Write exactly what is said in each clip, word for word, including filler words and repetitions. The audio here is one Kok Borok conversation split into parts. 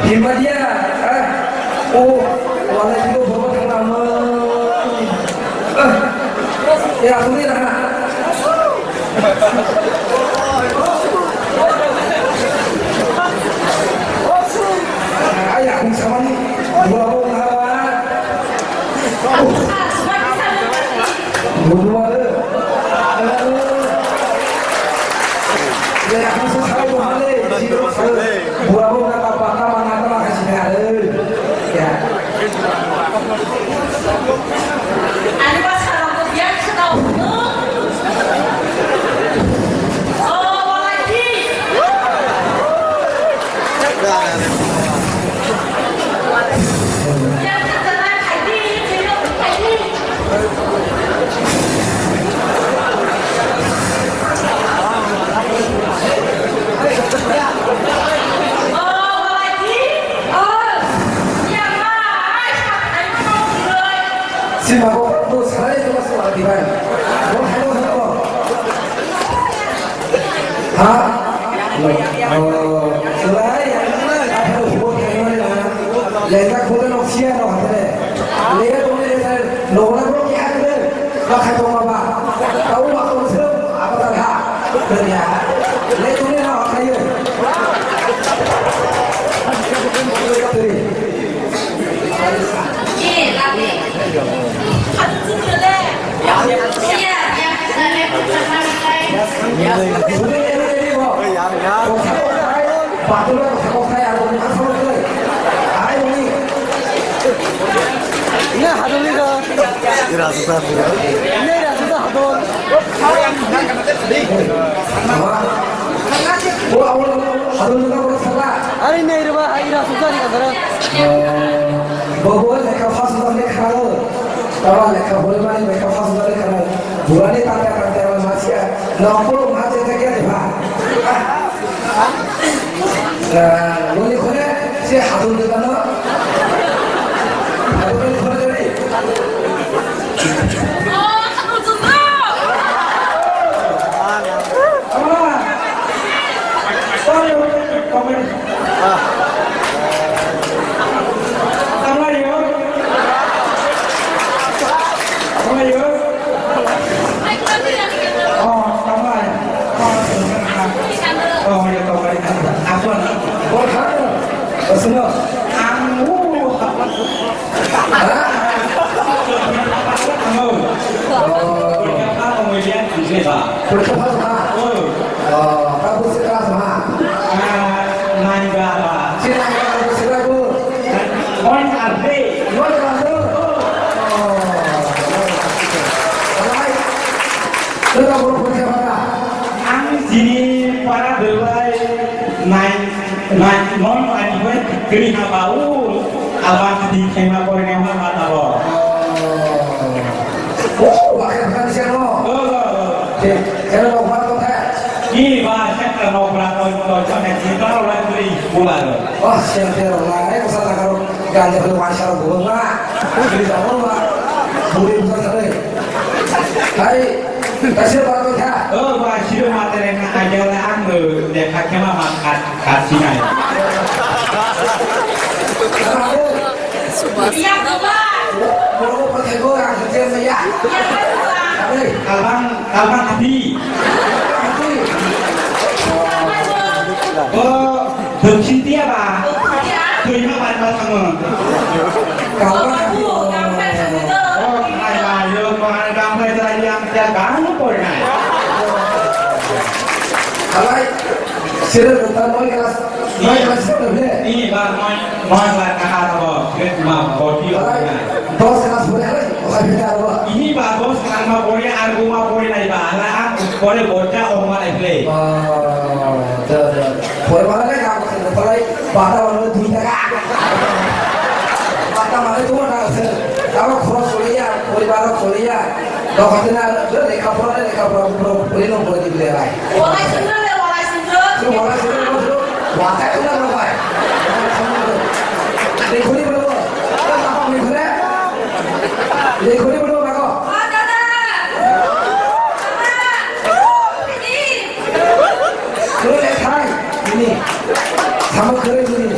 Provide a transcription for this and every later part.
Himbadia, ah, oh, wala itu bobo tengah mo. Ah, ya, aku ni dah. Ayah, aku sama ni, bobo tengah. Buruare. Ya, aku susah itu hale. Buruare, apa, apa, apa, apa, apa, apa, apa, ya. Ani ba sara ko biya khna uno. O, wala ki. Biya khna na khai di, khai di, khai di. Sima bo, bo salai to mas wala dibai. Bo hano hano. Ha? Oh, salai. Apa bo hano na? Leka khuda no sia no hatre. Leka to ne no na bro ki hatre. Ba khai to ma ba. Tau ma to se apa ta ha. Ya. Le to ne na khai. Ina hadoli ka. Ina ira susa hadol. Ari nei reba ira susa ni kadara. Bobo lekha pass jani khalo. Tama lekha bole mani lekha pass jani khalo. Burani tangka tangka ma masia. Nokol ma je je ke ba. Bole khone se hadol de bano. Hadol de khone de. Porikha pass ha? Oh, ta bwswk class ha? Ah, nine ba, ba. Se nine ba bwswk class bo? Nine class de. Nine class de? Oh. Alai. Nang ta boro porikha pass ha? Ang sini para belai nine. Nai, mon ani bai kri ha ba u, alwan di thema kore ne ha ba ta bo. Oh, wa khe bhang se no. Oh, oh, oh. Ke, ke no ba to kha. Ki ba se ka no pra to to cha ne ki ta ra kri bula ro. Oh, se te ro na, ai ko sa ta ka ro, ga ja ro wa sa ro bo na. Kri ja ro ba. Buri sa sa re. Hai. Kaisa ba kha. O ba, siro ma tere na ajala ang lekha khema ma khat khat sinai. Ya baba. Boro pathai bo ang khe ya. Ya baba. Kalbang, kalbang hati. Hati. Bo Doksin tiya ba? Tiya. Twi ma bai ma thango. Kamu. Kamu, kamu bai thango. Oh, nai bai yo, ko ar kamu bai thango yang tiya kamu poi nai. Alai, sila tentang noi kelas, noi kelas sila bile. Ni ba noi, noi ba kata bo, ma boti ba nai. Dos kelas boleh alai, osa bida ba. Ini ba dos kelas ma boleh, argu ma boleh nai ba, ala ang boleh bocah orang mana boleh. Oh, dah, dah. Pore mane na kam kore phalai, bata mane dui taka. Bata mane to na se. Abo khoros choliya, poribar choliya. Dokhate na lekha pora, lekha pora, pora, pori no pori dile bai. Walai sundro le, walai sundro. Sundro, walai sundro, sundro. Walai sundro, bai. Lekhori bro. Lekhori bro. Lekhori bro, bro. Kwrwi le thai, bini. Samo kwrwi bini.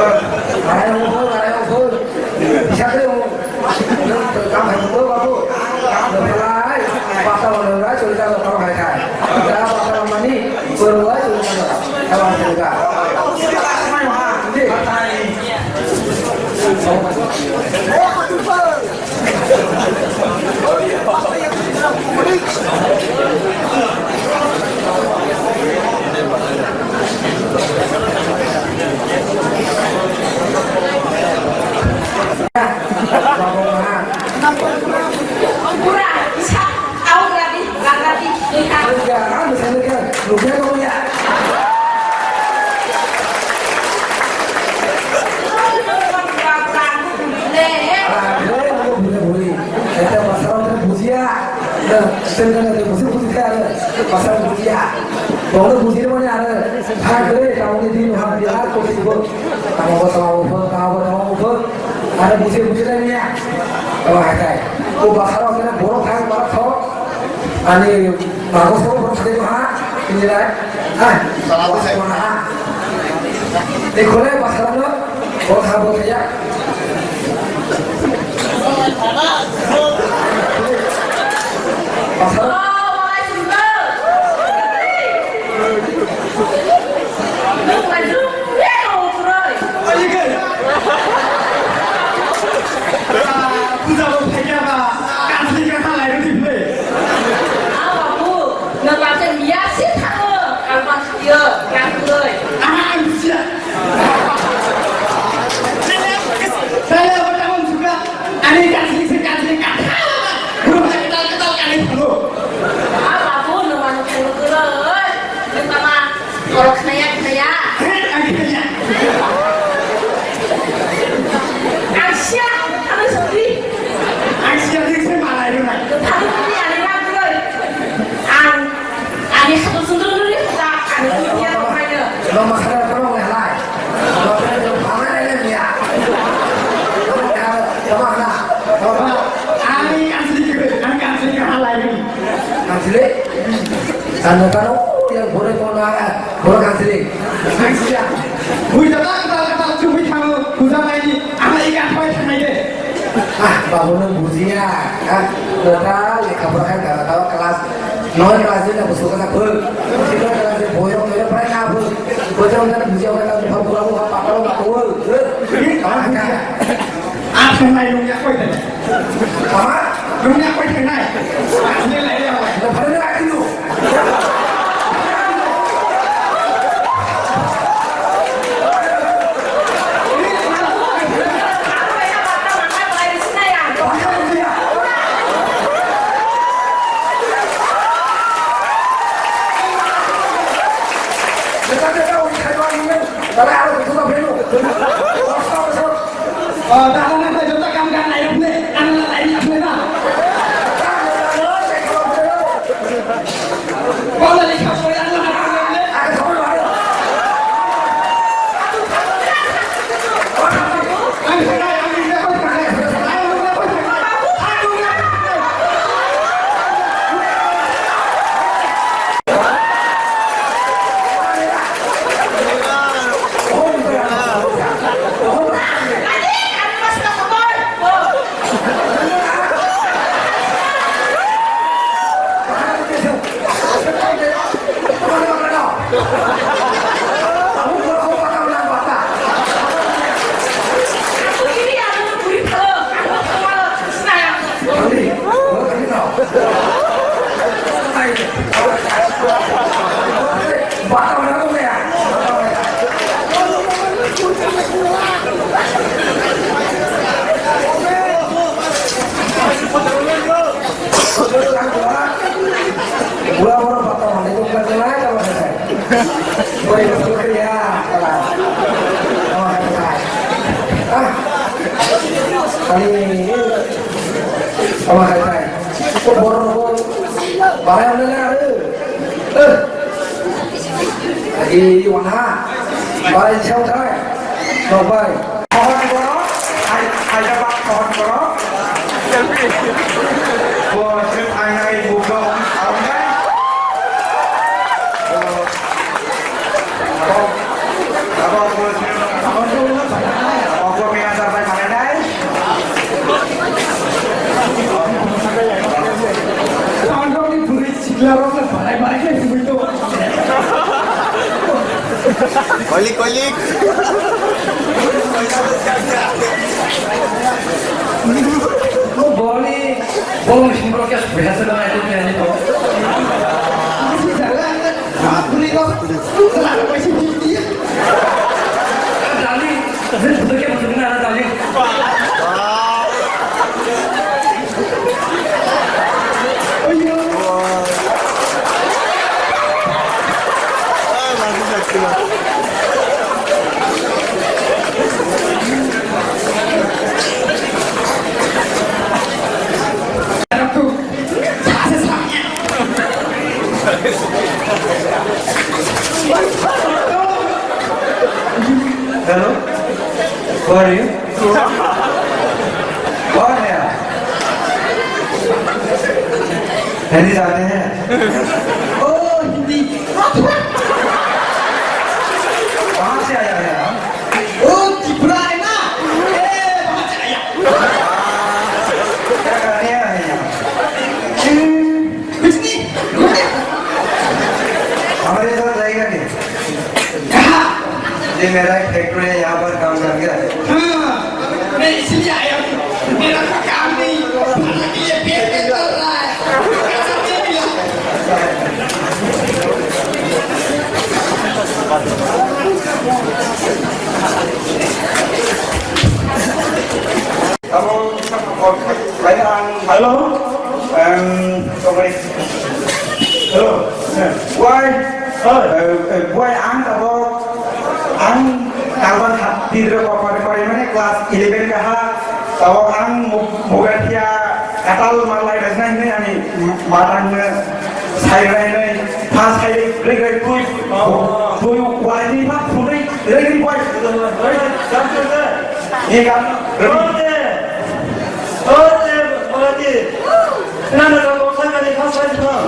Arai ongphur, arai ongphur. Bisakri ong. Kam hai mo babu. Kam hai. Bata wala wala chori ka kam hai kai. Da bata mani, chori wala chori ka. Kawan chori ka. Pura, isa, au lagi, lagi, Bujiya, bujiya, bujiya, bujiya. Bongno bujir mani aro thang kre, tamoni din ham biya, koti bo, tamo bo tamo bo, tamo bo tamo bo, aro bujir bujir lai niya, tamo hai kai. O basaro kena borok thang barak thok, ani bago soro borok thang ha, ini lai, ha, tamo bo sai ha. Ekhole basaro no, borok thang borok thaya. Basaro. Puja bo phaikya ba, kasni kha khalai rw di phai. Ah, babu, nwng baksa miya se thango, ang baksa yo, ang twi. Ah, ang siya. Saya abo tamon suka, ani kasni se kasni katha, bro, ketal ketal kani thango. Tano tano yang boleh kau na, boleh kasih. Buja tak tak tak cumi tano, buja lagi, anak ikan kau yang de. Ah, babu nang buji ya, ah, neta lekha pora kan gara tawa kelas noi kelas ni nang busu kata bul, kita kelas ni boyong boyong pernah nang bul, boyong kan buji orang kan buka buka buka pakar buka bul, eh, ini kawan kan? Apa yang lain yang kau itu? Apa? Yang kau itu naik? Ini lain yang lain. Lepas ni lagi tu. Agi wana. Barai chau thai. Nokbai. Mohon koro. Hai, hai, dapat mohon koro. Bo, sir, hai, hai, buka. Bo, bo, bo, sir, mohon koro. Bo, bo, kaya dapat mana dai? Mohon koro, ni puri. Siklarokno barai barai khe sumui tongo. Kolik, kolik. Bo boni, bolong singro khe sumui hasa dong, itu khe ani to. Ama puri ko, tu kala ko isi puri. Dali, je tu ke mutuna dali. Hello, who are you? कौन है आप? हिंदी जानते हैं? ओ, हिंदी। कहाँ से आया है आप? ओ, त्रिपुरा है ना? ए, वहाँ से आया। क्या करने आए हैं यहाँ? हम्म, कुछ नहीं। हमारे साथ रहेगा नहीं? कहाँ? ये मेरा एक फैक्ट्री है, यहाँ पर काम कर गया। हाँ, मैं इसलिए आया हूँ। मेरा काम नहीं, खाने के लिए पेट में दर्द रहा है। पैसा नहीं मिला। Hello. Hello. Why? Why ang tabok ang kalban hat tidra kokore kore mane class eleven kaha tabok ang mugatia katal malai rajna hine ani matang ne sai rai nai pa sai rai rai tui tui wai ni pa tui rai rai wai. Ega. Ode, ode, ode. Nana ka kok sakani khasai thang.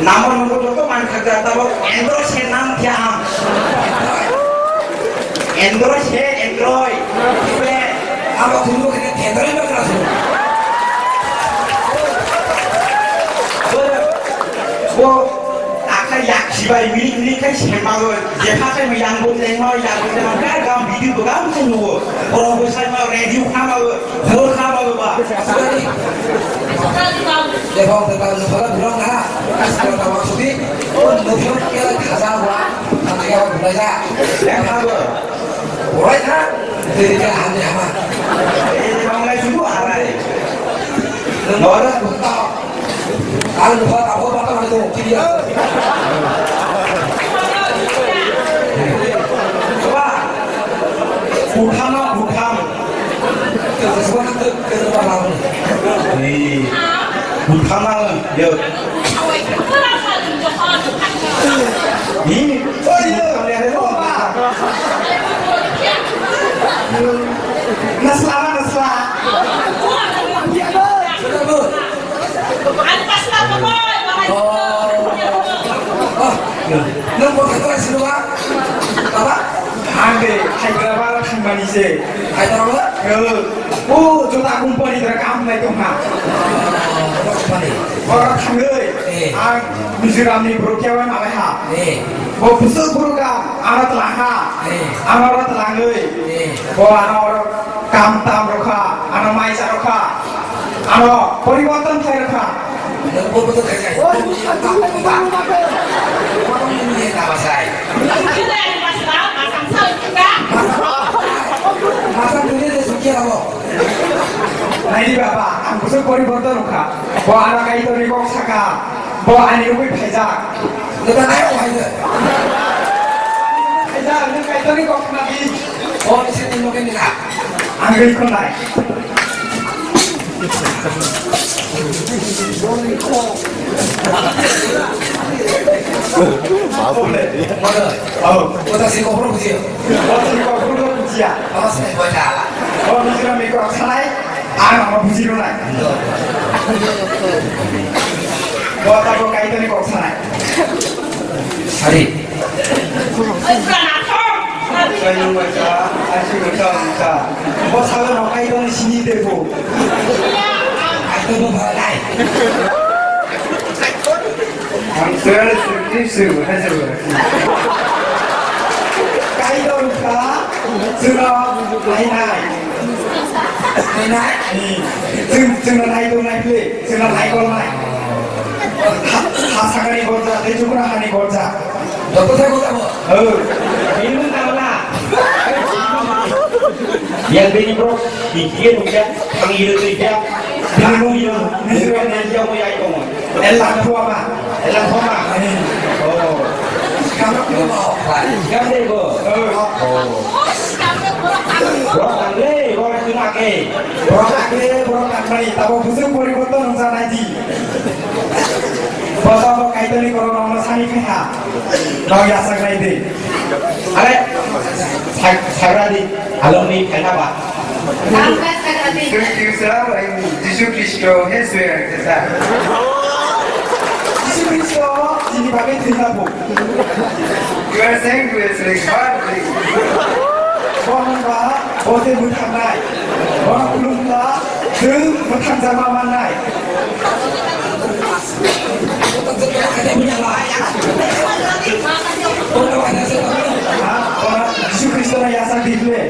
Namo nunggu joto man khakjak tabo Android se nam kya am. Android se Android. Abo khundu kene Android ba kena sunu. Bo, bo, akha yak sibai milik milik khai semago. Jepha khai yang bo lengma yang bo lengma gar gam video bo gam khai nugo. Oro bo sai ma radio khama bo. Hor kha ba ba. Debong debong nukhala burang na. Asal ka maksudi. Oh nukhala kela khaja wa. Nanti ka bulai ja. Yang kha ba. Bulai ja. Dede ka hande hama. Eh, debong lai sudu arai. Nora kutta. Ang nukha abo bata mane to kiriya. Coba. Buthama butham. Coba ke ke bata. Ni buthama yo. Ni. Oh iya. Nasla nasla. Sudah bu. Oh. Oh. Nang mau kata sini, Pak? Apa? Ang de Hyderabad thangmani se. Hyderabad? Yo. Oh, jota company dara kam nai tong ha. Oh, company. Ora thangoi. Eh. Ang Mizoram ni borok kya bai malai ha. Eh. Bo bwswk bwrwkam ano twlangkha, ano oro twlangwi, bo ano oro kam tam rwkha, ano maisa rwkha, ano poriborton khai rwkha. Naidi baba, ang bwswk poriborton wngkha. Bo ano Kaitorni kok sakha, bo ani rwgwi phaijak. Nokha nayo hai de. Kaisa, nwng Kaitorni kok khna di. O, nisi ni loge ni na. Ang gwi khonai. Mother. Oh. Kota si kok bro bujiyo. Kota si kok bro bujiya. Awas ni buat ala. Oh, nisi ni kok sanai. Ang ano buji rwnai. Bo tabok Kaitorni kok sanai. Hari. Kaitor wngkha, asi wngkha, wngkha. Bo salo no Kaitorni sini de bo. Kaitor bo bhalai. Ang sir, sir, sir, sir, sir. Kaitor wngkha, chwngno nainai. Nainai? Hmm. Chwng, chwngno naitongnai ble, chwngno naikolnai. Ha, ha sakani gorja, tei chukra hani gorja. Joto thai gorja bo? Oh. Bini mung tangla. Yang bini bro, di dia nungya, ang iro tu dia. Bini mung iro, nungya, nungya, nungya, nungya. Ella thua ma. Ella thua ma. Oh. Kam thua ma. Kam de bo. Oh. Borok tang le, borok tang ake. Borok ake, borok tang mani. Tabo bujung poriborton wngsa nai di. Bo tabo Kaitorni korok rok no sani khai ha. Rok yasak nai di. Are, sak-, sagra di. Along ni khai na ba. Ang kha sakha di. Iswr Khrista, Jisu Khristo, he swer kisa. Jisu Khristo, chini bagwi thwi kha bo. You are saying to us, like, what? Bo hwnba, bo se mwthangnai. Bo khulumba, chwng mwthangjakma mannai. Ha, bo Jisu Khristo no yasak di ble.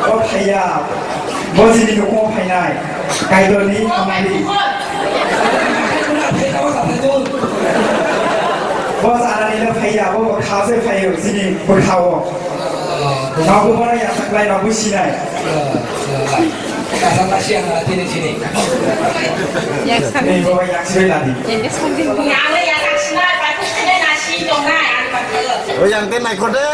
Bo phaiya, bo chini nukhungo phainai, Kaitorni hamari. Bo chanani le phaiya, bo bwkha se phaio, chini bwkhao. Nokbo bono yasaklai, nokbo sinai. Kaisa ta siya na tini sini. Ni bo yang sini tadi. Yang le yasak sinai, pai kusine na si tongnai, ang pai. O yang te nai kote.